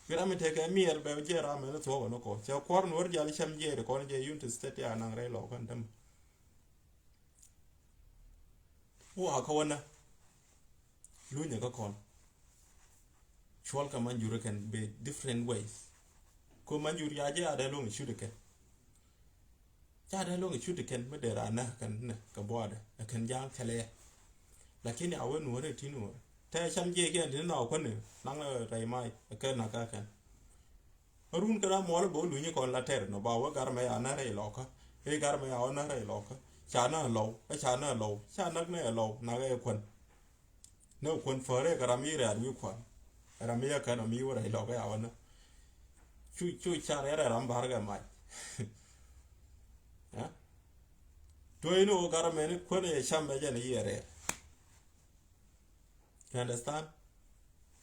Bi ram mi tekɛ miɛr bɛ jɛ ram mi ni thuɔk kɛn kɔn cɛ kuɔr nuɔ̱ɔ̱r diaal cam jɛ de kɔn jɛ Unity State ya naŋ rɛy lɔk kɛn däm. Wua kä wänä. Lunyɛ kä kɔn. Cuɔl kɛ manjur kɛn bɛ different ways. Ko manjur ya jɛ a dee luŋ cut kɛn. Ca dee luŋ cut kɛn mi dee ra nä kɛn nä kɛ buadɛ ɛ kɛn ja̱a̱ŋ kɛlɛ. Lakini a wee nuɔrɛ ti nuɔrɛ tɛ cam jiɛ kɛn ti ni na kuäni naŋ rɛy may ɛ kɛn na kä kɛn. Run kɛ ram muɔl bä luny kɔn la tɛr nɔ ba wä gar mɛ ya nä rɛy lɔkä. Ɛ gar mɛ ya wä nä rɛy lɔkä. Ca nä lɔw ɛ ca nä lɔw ca nä nä lɔw nä kɛ kuän. Nä kuän färi kɛ ram i̱ rɛ̈t wi̱i̱ kuan. Ram i̱ yɛ kɛn ram i̱ wä rɛy lɔkä ya wä nä. Cu cu car yɛ rɛ̈t ram bar kɛ mac. Tuɔ̱c ni wä gar mɛ ni kuän yɛ cam mɛ jɛ ni yɛ rɛ̈t. You understand?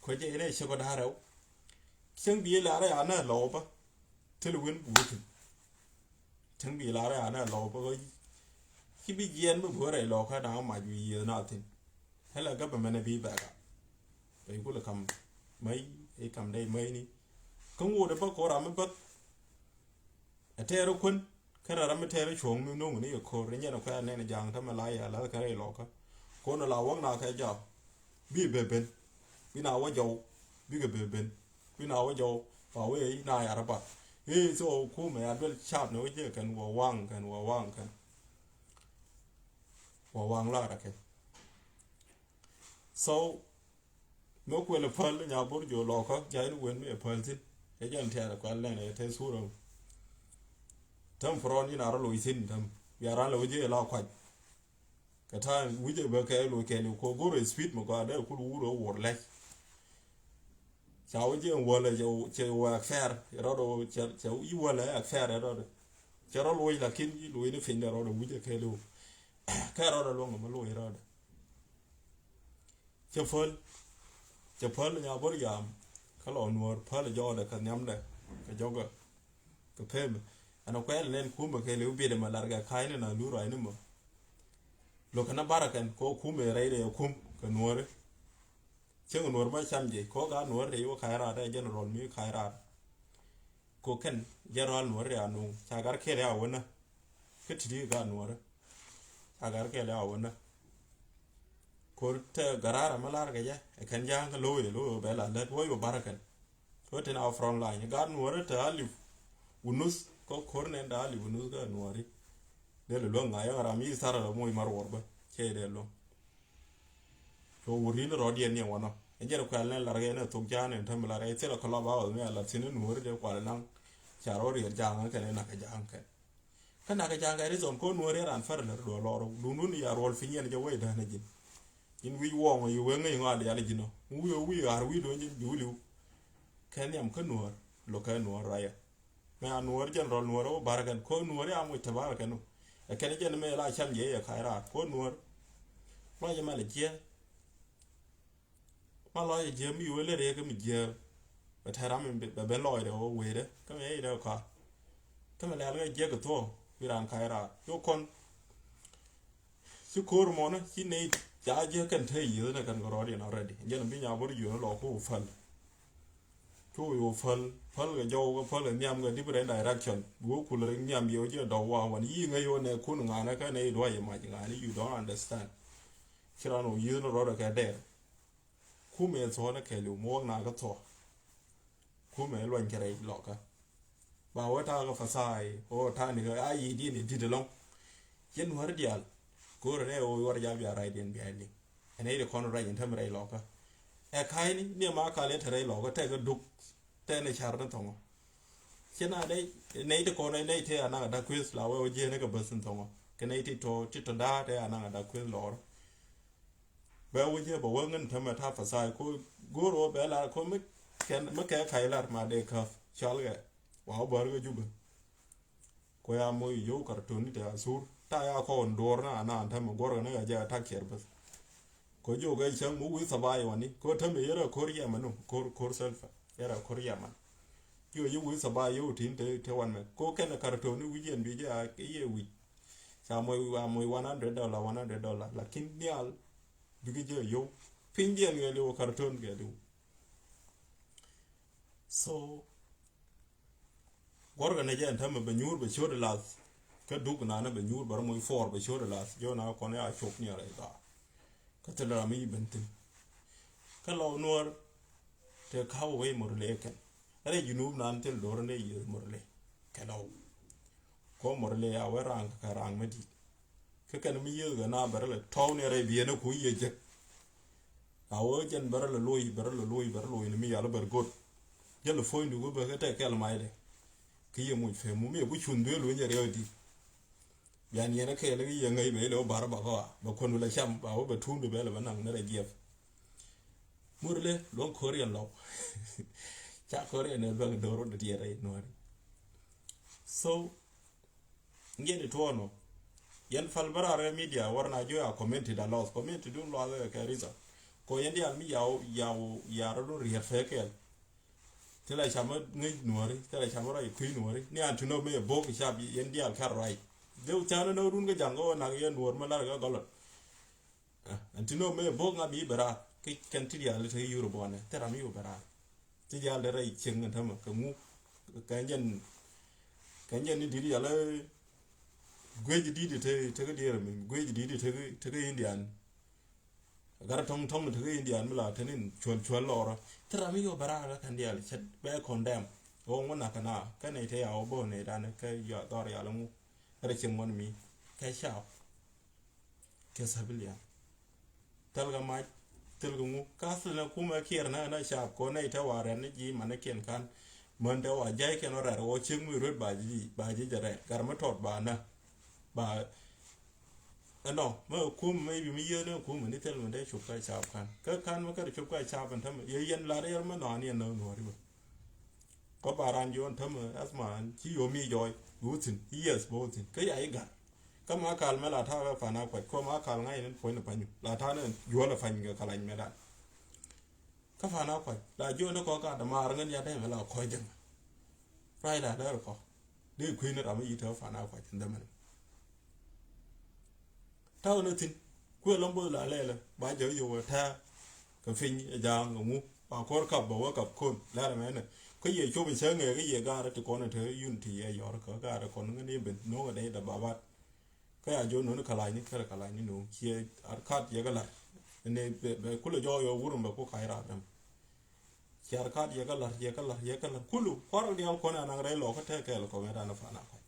Kuecɛ inɛ cɛ kɔ da̱rɛ wä. Cäŋ bi lar ya nä lɔw bä. Thil win buutin. Cäŋ bi lar ya nä lɔw bä. Ci bi jiɛn bi buɔrɛ lɔw kä da̱ŋ mac bi yieth na thin. Hela gabɛ mɛnɛ bi bɛka. Bɛ kulɛ kam mäc i̱ kam dɛy mäcni. Kä ŋuudɛ bä kɔ ram mi bäth. Ɛ tɛɛrɛ kuän. Kɛnɛ ram mi tɛɛrɛ cuɔ̱ŋ mi no̱ŋ ni yɛ ko̱r ni nyɛn kuɛ anɛn ja̱a̱ŋ tämɛ la yɛ lath kɛn rɛy lɔkä. Ko̱n la wäk na kɛ ja̱a̱ŋ. Bi bɛ ben. Bi na wä jɔw. Bikɛ bɛ ben. Bi na wä jɔw. Ba wee na yar ba. Ee so kumɛ a duel cap ni wä jɛ kɛn wä waŋ kɛn wä waŋ kɛn. Wä waŋ lar kɛn. So Mɛ kuɛl päl nya bor jiɔ lɔkä ja̱ in wen mi ɛ päl thi̱n. Ɛ jɛn tɛɛr kuɛl nɛn ɛ tɛth thurä. Täm pärɔn in a rɔ loc thi̱n täm bia ran lɛ wä jiɛ la kuac. Kɛ ta̱a̱ wi̱cɛ bä kɛ loc kɛɛliw kɛ go̱r ɛ speed mɛ gɔaa dee kul wur ɛ wur lɛc. Ca wä jiɛ in wäl ɛ cɛ wä ɛ fɛr ɛ rɔdɔ cɛ wä wäl ɛ fɛr ɛ rɔdɔ. Cɛ rɔ loc lakin ji̱ loc ni piny dee rɔdɔ wi̱cɛ kɛɛliw. Kɛ rɔdɔ luɔ̱ŋ mɛ loc rɔdɔ. Cɛ päl. Cɛ päl nya bor yam. Kä lɔ nuɔ̱ɔ̱r päl jɔɔdɛ kɛ nhiamdɛ kɛ jɔkɛ. Kɛ pemɛ ɛn kuɛl nɛn kumɛ kɛ liw biɛt ɛmɛ lar kɛ ka̱ny ni na lur ruac ni mɔ. Lo̱kɛ na barɛ kɛn kɛ kumɛ rɛy rɛy kum kɛ nuɔ̱ɔ̱ri. Cieŋ nuɔ̱ɔ̱r ma cam jɛ kɛ ɣöö gaat nuɔ̱ɔ̱ri rɛy wä ka̱ny raar rɛy general mi ka̱ny raar. Ko kɛn jɛ rɔal nuɔ̱ɔ̱ri a nuŋ ca gar kɛɛl ya wänä. Kä ti̱ti̱ gaat nuɔ̱ɔ̱ri ca gar kɛɛl ya wänä. Ko̱r te garara mi lar kɛ jɛ ɛ kɛn ja̱a̱ŋ kä lo̱o̱yɛ lo̱o̱yɛ bɛ la lät wä yɔ barä kɛn. Wä tin a front line gaat nuɔ̱ɔ̱ri te alip wä nuth kä ko̱r nɛn te alip wä nuth kä nuɔ̱ɔ̱ri. Dee lɛ luäŋ ŋa̱c ɣän ram yi thar ɛ lɛ moc mar wuɔr bä cɛ dee luäŋ. Cɛ wä rin rɔɔdiɛn ni wanɔ ɛ jɛn kuɛl nɛn lar kɛ nɛ thok ja̱a̱n ɛn täm lar ɛ thilɛ kɛ lɔp a wä mi a lar thin nuɔ̱ɔ̱ri dee kual naŋ. Ca rɔɔdiɛn ja̱a̱ŋ kɛn ɛ nak kɛ ja̱a̱ŋ kɛn. Kä nak kɛ ja̱a̱ŋ kɛ rizɔn ko̱ nuɔ̱ɔ̱ri ran fär lär duɔl lɔr dundun ya ruɔl piny yɛn jɛ wee dään ɛ ji̱n. Ji̱n wi̱c wɔɔŋ yi weŋ ŋäc ŋɔaal yal ji̱n ɔ wi̱i̱ wi̱i̱ ɣa̱r wi̱i̱ duɔ̱ny ji̱n juuliw. Kɛ nhiam kä nuɔ̱ɔ̱r lo̱k kɛ nuɔ̱ɔ̱r rɔyɛ. Mɛ a nuɔ̱ɔ̱r jɛn rɔl nuɔ̱ɔ̱r ɛ wä ba̱r kɛn ko̱ nuɔ̱ɔ̱r ya muc te ba̱r kɛn ɔ. Ɛ kɛn jɛn mɛ la cam yɛ yɛ ka̱c raar ko̱ nuɔ̱ɔ̱r. Ruac ɛmɛ lɛ jiɛɛl. Ma lɔc ɛ jiɛɛl mi yo̱o̱ lɛ rɛɛ kä mi jiɛɛl. Bɛ tɛ̈r ram mi bɛ ben lɔcdɛ ɣöö wecdɛ kä mi yɛcdɛ kä. Kä mi lɛl kä jiɛk kɛ thuɔ̱ɔ̱ wi̱i̱ raan ka̱c raar yo̱o̱ kɔn. Ci ko̱r mɔnä ci nɛy ca jiäk kɛn te yiëëth ni kɛn kɛ rɔɔdiɛn already. Jɛn bi nya bä ri jiöön lɔ ku päl. Cu yo̱o̱ päl päl kɛ jɔw kɛ päl kɛ nhiam kɛ different direction. Bi wä kul rik nhiam yɛ wä jiɛ dɔw wa wan yi ŋäc wä nɛ kun ŋanɛ kɛ nɛy duac yɛ mac ŋanɛ you don't understand. Ci ran wä yi̱th ni rɔɔdɛ kɛ dɛɛr. Kumɛ thuɔ̱ɔ̱nɛ kɛɛliw mi wäk na kä thuɔ̱ɔ̱. Kumɛ luany kɛ rɛy lɔkä. Ba wä ta̱a̱ kä Pathai, wä ta̱a̱ ni kä a yiëëdiɛn i̱ di̱t ɛlɔ̱ŋ. Yɛn Nuäär diaal. Go̱o̱rɛ nɛ wä yuɔr jal bia raydiɛn bia liŋ. Ɛn nɛy ti kɔn rɛy in täämɛ rɛy lɔkä. Ɛ ka̱a̱cni ni ma kal yɛ te rɛy lɔkä tɛk kä duk. Tɛn ɛ car ni thɔŋɔ. Ci na nɛy, nɛy ti kɔn nɛy ti a naŋ a dak kueth la wee wä jiɛn kä bäth ni thɔŋɔ. Kɛ nɛy ti tɔ, ti tɔ da̱a̱ tɛ a naŋ a dak kueth lɔr. Bɛ wä jiɛ bɛ wä ŋän tämɛ ta̱a̱ Pathai ko go̱o̱r wä bɛ lar ko mi kɛn, mi kɛ ka̱c lar ma dee käp cɔal kɛ. Wa wä bär kɛ Jubɛ. Ko ya moc yio̱w Kartoni te a sur. Ta̱a̱ ya kɔn duɔr na anan tämɛ guɔr kɛ ni a jɛ a tak cɛr bäth. Ko jiök ɛ cäŋ mi wi̱i̱ thabaayɛ wani. Ko tämɛ yɛrɛ ko̱r yɛmɛ nu, ko̱r, ko̱r Salva. Yɛrɛ ko̱r yɛmɛ. Jiök yi wi̱i̱ thabaayɛ yio̱w tin te, te wan mɛ. Ko kɛn Kartoni wi̱c yɛn bi jɛ a yɛ wi̱c. Ca moc, a moc one hundred dollar, one hundred dollar. Lakin nial bikɛ jɛ yio̱w. Piny jɛ ŋɛɛliw Kartoni kɛɛliw. So, guɔ̱rkɛ ni jɛ ɛn tämɛ bɛ nyuur bɛ ciöt ɛ lath. Kä duk nani bɛ nyuur bɛ rɔ moc puɔr bɛ ciöt ɛ lath. Jɔ̱ɔ̱na kɔn ya cop ni a rɛy dhaar. Kä thil ram mi ben thi̱n. Kä lɔw Nuäär te ka̱w wee Murle kɛn. Rɛy Junub nan thil do̱r ni yiëë Murle. Kɛ lɔw. Kɔ Murle a wee raŋ kɛ raŋ mi di̱i̱t. Kä kɛn mi yiëëth kɛ na bɛ rɛ lɛ tɔw ni rɛy biɛn ku yiëë jek. A wee jɛn bɛ rɛ lɛ loc, bɛ rɛ lɛ loc, bɛ rɛ loc ni mi yal bɛ rɛ go̱t. Jɛ lɛ puɔ̱ny duk bɛ kɛ tɛk kɛl mac dɛ. Kä yɛ muc pem mi mi ku cuŋ duel wee nyɛ riɛw di̱t. Bian yɛn a kɛɛl kä yɛ ŋäc bɛ ilɛ wä bar ba kɔ a bɛ kuɔn wä lɛ cam ba wä bɛ tuun bɛ bɛ lɛ bɛ naŋ ni rɛ jiɛp. Murle luɔ̱ŋ ko̱r yɛn lɔw. Ca ko̱r yɛn ɛ luɛŋ do̱r wä dee tiɛɛr rɛy Nuääri. So, ŋiɛn i tuɔɔn ɔ. Yɛn pal bä raar ɛ media wär na jiö a community da lɔth, community dun luath ɛ kɛ ritha. Kɔ yɛn diaal mi yaw, yaw, yaw rɔ dun riɛt fɛ kɛɛl. Thilɛ cam ŋäc Nuääri, thilɛ cam rɔ i kui̱ Nuääri. Ni an ti nɔ mi ɛ bok i cap yɛn diaal kar ruac. Dee u thia̱a̱n nɔ run kä ja̱ŋ kä wä nak yɛn Nuäär mi lar kä gɔlɔt. Ɛn ti nɔ mëë bok ŋa bi bɛ raar. Ki kɛn ti diaal te Europe wanɛ. Te ram yu bɛ raar. Ti diaal te rɛy cieŋ ɛn tämɛ kɛ ŋu. Kɛ jɛn, kɛ jɛn ni di̱t yalɛ guec di̱t te, te kä diɛɛr mi. Guec di̱t te, te kä Indian. Gar tɔŋ tɔŋ te kä Indian mi la te ni cuɔl cuɔl lɔrɔ. Te ram yu bɛ raar kɛn diaal cɛ bɛ condemn. Ɣɔw ŋu nak kɛ na kɛ nɛy te ya wä bä nɛy dan kɛ ya dhɔr yalɛ ŋu. Rɛ cieŋ wan mi kɛ cap. Kɛ civilian. Thil kɛ mac, thil kɛ ŋu. Ka thil na kumɛ kiɛr na na cap kɔ nɛy te wa rɛn ni ji̱ man ni kiɛn kan. Män te wa jay kɛn wa rɛr wä cieŋ mi ruet ba ji̱, ba ji̱ jɛ rɛr. Gar mi tɔt ba na. Ba ɛnɔ mɛ kum mɛ bi mi yieth ni kum ni thil mi dee cop ka cap kan. Kä kan mi kɛ cop ka cap ɛn tämɛ yɛ yɛn lar yɛr mi nɔan yɛn na nuɔri bä. Kä ba ran jiɔn tämɛ asma ci yom mi jɔy bi wä thi̱n, yes bi wä thi̱n. Kä ya i̱ gat. Kä ma kal mɛ la ta̱a̱ kɛ Pan Akuac kɔ ma kal ŋa̱c ni puɔ̱ny ni Panyuk la ta̱a̱ ni juɔl ɛ Pany kɛ kalac mɛ dan. Kä Pan Akuac la jiɔn ni kɔ gat dämaar ŋän ya dee mɛ la kɔc dämɛ. Ruac la lɛr kɔ dee kui̱n ni ram mi yi te Pan Akuac in dämɛ ni. Ta̱wä ni thi̱n kuɛ lɔ̱ŋ bo̱th la lɛɛlɛ ba jɛ yio̱w ɛ tɛ̱̈ɛ̱̈. Kɛ piny ɛ ja̱a̱ŋ kɛ ŋu ba kɔr kap bɛ wä kap kon lɛr ɛmɛnɛ. Kä yɛ cop in cä ŋɛɛ kä yɛ gaarä ti kɔn in te unity yɛ yɔr kä gaarä kɔn ŋän i̱ ben no̱o̱ŋ ɛ dɛy dɛ babat. Kä ya jiɔn noni kɛ la̱cni kärɛ kɛ la̱cni no̱o̱ŋ ciɛ ar kat yɛ kɛ la̱r. Ɛn ɛ bɛ kulɛ jɔɔk yɔ wurun bɛ ku ka̱c raar däm. Ciar kat yɛ kä la̱r yɛ kä la̱r yɛ kä la̱r kulu kua̱r diaal kɔn anaŋ rɛy lɔ kä tɛk kɛɛl kɔ mɛ dan fan a kɔc.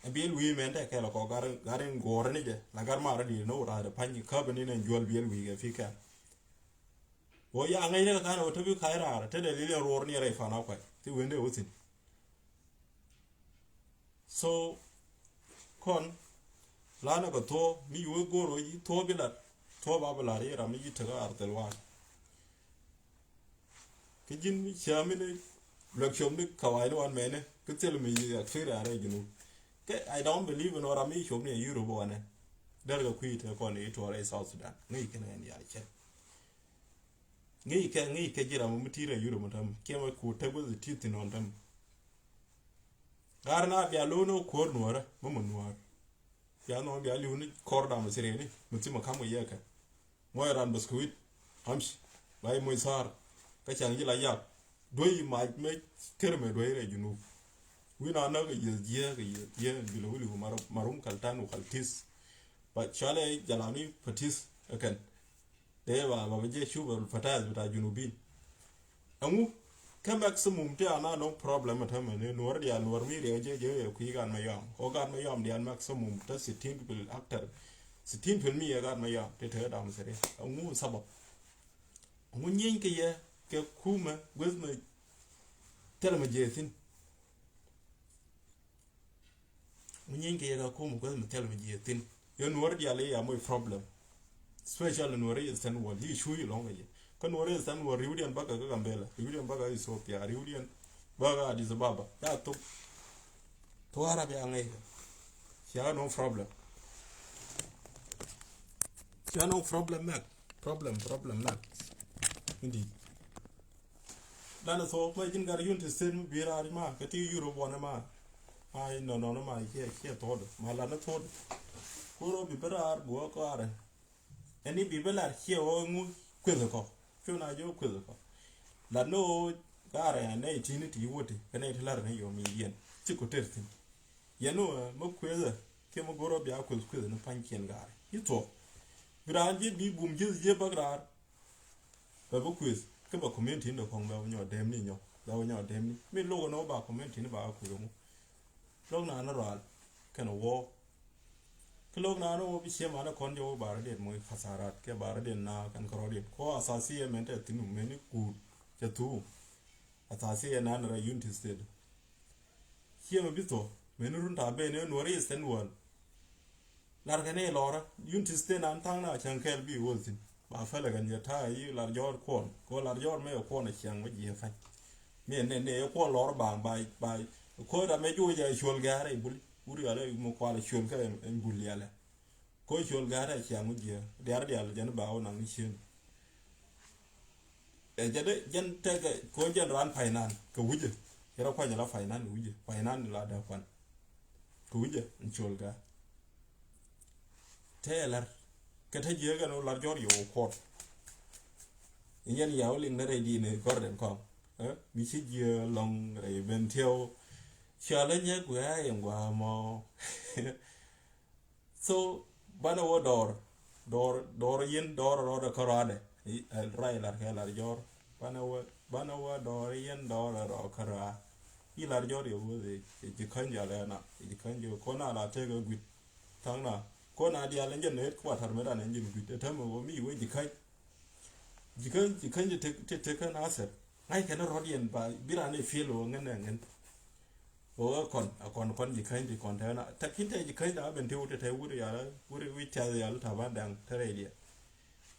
Ɛ biɛl wi̱i̱ mɛn tɛk kɛɛl kɔ gar gar in guɔ̱ɔ̱r ni jɛ la gar marä di̱i̱t ni wut raar pany käp ni nɛn juɔl biɛl wi̱i̱ kɛ pi̱ kɛɛl. Wä ya ŋäc ni kɛ kan wä te bi ka̱c raar te dee lil in ruɔr ni rɛy fan a kɔc ti wen dee wä thi̱n. So kɔn lanɛ kɛ thuɔ̱ɔ̱ mi yuwe go̱o̱r wä yi thuɔ̱ɔ̱ bi lat thuɔ̱ɔ̱ ba bi lat yi ram mi yi tekä ar thil wan. Kä ji̱n mi cämi ni luɛk cop ni kawaini wan mɛni kä thil mi yi experience rɛy Junub. Kä I don't believe in ram mi cop ni Europe wanɛ. Derkɛ kui̱ te kɔn i̱ tuɔɔr rɛy South Sudan ŋäc kɛn ɣän yar cɛ. Ŋäc kɛ ŋäc kɛ ji̱ ram mi ti̱i̱t rɛy Europe mi täm kiɛ mɛ ku tek wä ti thi̱n ɣän täm. Ɣaar na bia lo̱o̱n ɣä kuäär nuäärä mi mɔ nuäär. Bia nhɔk bia li̱w ni kɔr dam thiriɛni mi thimɛ ka̱m kɛ yɛ kɛ. Muɔc ran biscuit amci ba i̱ muɔc tha̱a̱r. Kä can ji̱ la yak duec mac mɛ ker mɛ duec rɛy Junub. Wi̱n a näk kɛ yieth jiääk kɛ yieth jiääk bi lɛ wi̱li̱ ku marum kal tan ku kal ti̱th. Ba cualɛ jalani pa ti̱th. Ɛ kɛn dee ba ba jɛ cup advertise bita Junubin. Ɛŋu kä maximum ti ana nɔŋ problem tämɛ ni nuɔr dial nuɔr mi riɛk jɛ jɛ yɛ kui̱ gat ma yɔam. Ɔ gat ma yɔam dial maximum te sittin pil aktar. Sittin pil mi yɛ gat ma yɔam ti te dam siri. Ɛŋu sabab? Ɛŋu nyieeny kɛ yɛ kɛ kumɛ gueth mɛ thilɛ mɛ jɛ thin. Ŋu nyieeny kɛ yɛ kɛ kum kueth mi thil mi jiɛ thin. Yɛ nuɔr dial i̱ ya moc problem. Special nuɔr i̱ Eastern World i̱ cuuc ilɔŋ kɛ yɛ. Kä nuɔr i̱ Eastern World riwdiɛn bäkɛ kä Gambela, riwdiɛn bäkɛ Ethiopia, riwdiɛn bäkɛ Addis Ababa. Ya thok thok Arab ya ŋäc kɛ. Cia no problem. Cia no problem mak. Problem problem mak. Indeed. Lanɛ thok mɛ ji̱n gat Unity State mi bi raar ma kä ti Europe wanɛ ma. Ai nɔ nɔ nɔ ma kiɛ kiɛ thok ma lanɛ thok. Kuro bi bi raar buɔ kɔarɛ. Ɛni bi bi lar kiɛ wä ŋu kueth kɔ. Cu na jɛ wä kueth kɔ. Lanɛ wä garɛ nɛ itini ti wä ti kɛ nɛ iti lar nɛ yɔ mi yɛn. Ci ko ter thin. Yɛn wä mɛ kueth kiɛ mɛ goro bia kueth kueth ni pa̱ny kiɛn garɛ. Yi thok. Bi raar ji̱ bi bum ji̱ ji̱ bäk raar. Bɛ bi kueth kä bɛ community ni dee kɔŋ bɛ wä nyɔ dɛmni nyɔ bɛ wä nyɔ dɛmni mi lo̱k ni wä ba community ni ba wä kueth ŋu. Lo̱k na ni rɔal kɛn wä kä lo̱k na ni wä bi ciɛ ma ni kɔn jɛ wä ba rɔ diet mɔ kasarat kɛ ba rɔ diet na kɛn kɛ rɔ diet kɔ asasi yɛ mɛn tɛ thin mɛn ni kuut cɛ thuu. Asasi yɛ na ni rɔ Unity State. Ciɛ mɛ bi thok mɛn ni run ta ben ni nuɔri Eastern World. Lar kɛn i̱ lɔrä Unity State an tha̱a̱ŋ na cäŋ kɛɛl bi wol thi̱n ba fäl ɛ kɛn jɛ ta̱a̱ i̱ lar jɔɔr kuɔn kɛ lar jɔɔr mɛ yɛ kuɔn ɛ ciaŋ wä jiɛ pa̱ny. Mi ɛ nɛ nɛ yɛ kuɔn lɔrä ba ba ba ko̱ ram mɛ juɔc ɛ cuɔl gɛ̈ɛ̈r ɛ bul wur yɔl ɛ mɛ kual ɛ cuɔl kä ɛ bul yɛlɛ. Ko̱ cuɔl gɛ̈ɛ̈r ɛ ciaŋ wä jiɛ diaar dial jɛn ba wä naŋ ni cien. Ɛ jɛ dee jɛn tekɛ ko̱ jɛn raan paynan kɛ wicɛ. Cɛ rɔ kuany la paynan kɛ wicɛ paynan la dee kuan. Kɛ wicɛ in col gɛ̈ɛ̈r. Tɛ ɛ lar kɛ te jiɛ kɛn wä lar jɔr yɛ wä kuɔt. Yɛn yaw liŋ ni rɛy di̱i̱n kɔr den kɔŋ. Mi ci jiɛ lɔŋ rɛy ben tiɛw. Cɔl ɛ nyɛ guɛ a yɛ gua̱a̱ mɔ. So banɛ wä dɔɔr dɔɔr dɔɔr yin dɔɔr rɔɔdɛ kärɔadɛ. Ray lar kɛ lar jɔɔr banɛ wä banɛ wä dɔɔr yin dɔɔr rɔɔ kärɔa. Yi lar jɔɔr yɛ wä ji̱ käny jɔl ɛ na ji̱ käny jɔl kɔn a la tek ɛ gui̱t. Tha̱ŋ na kɔn a dial ɛn jɛ nɛɛt kuatar mɛ dan ɛn jɛ gui̱t ɛ tɛmɛ wä mi wä ji̱ käny. Ji̱ käny ji̱ käny jɛ tek tek kä Nasir. Ŋa̱c kɛn rɔɔd yɛn ba bi ran ɛ fiel wä ŋän ɛ ŋän. Wä kɔn a kɔn kɔn ji̱ käny ti kɔn tɛn a tɛk kin tɛ ji̱ käny da̱a̱ ben ti wut tɛ wut yal wut wi̱c tɛth yal ta̱a̱ ban da̱ŋ tɛ rɛy diɛ.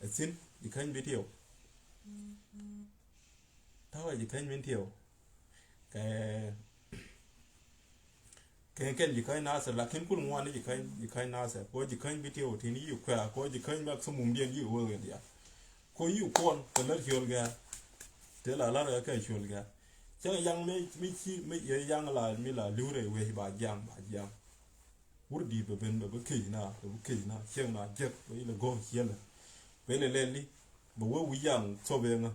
Ɛ thi̱n ji̱ käny bi tiɛw. Ta̱wä ji̱ käny min tiɛw kɛ kɛ kɛn ji̱ käny Nasir lakin kul ŋuan ji̱ käny ji̱ käny Nasir kɛ ji̱ käny bi tiɛw tin yi kuɛ kɛ ji̱ käny bak thumum diɛn yi wä kɛ dial. Kɛ yi kuɔn kɛ lär ciöl gɛr. Te la lar kɛ kɛ ciöl gɛr. Cä yaŋ mi mi ci mi yɛ yaŋ la mi la li̱w rɛy wec ba jiaŋ ba jiaŋ. Wur di̱i̱t bɛ ben bɛ bi kec na bɛ bi kec na cieŋ na jek bɛ ilɛ go̱o̱k cielɛ. Bɛ ilɛ lɛli bɛ wee wi̱c yaŋ thop eŋä.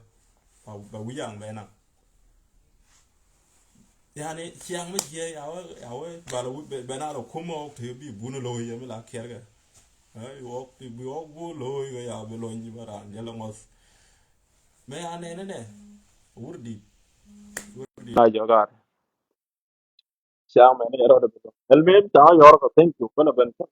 Bɛ wi̱c yaŋ bɛ naŋ. Yani ciaŋ mi jiɛ ya wee ya wee bal wee bɛ na lɛ kumä wok te bi bun lo̱o̱c yɛ mi la kiɛrkɛ. Wok bi wok bu lo̱o̱c kɛ ya bi lony ji̱ bɛ ran jɛ lɛ ŋɔth. Mɛ ya nɛnɛ nɛ wur di̱i̱t. Wur di̱i̱t. Na jɔgar. Ciaŋ mɛn i̱ rɔɔdɛ bi lɔc. Ɛlmim ca yɔr kɛ thank you. Kɛnɛ ben kɛ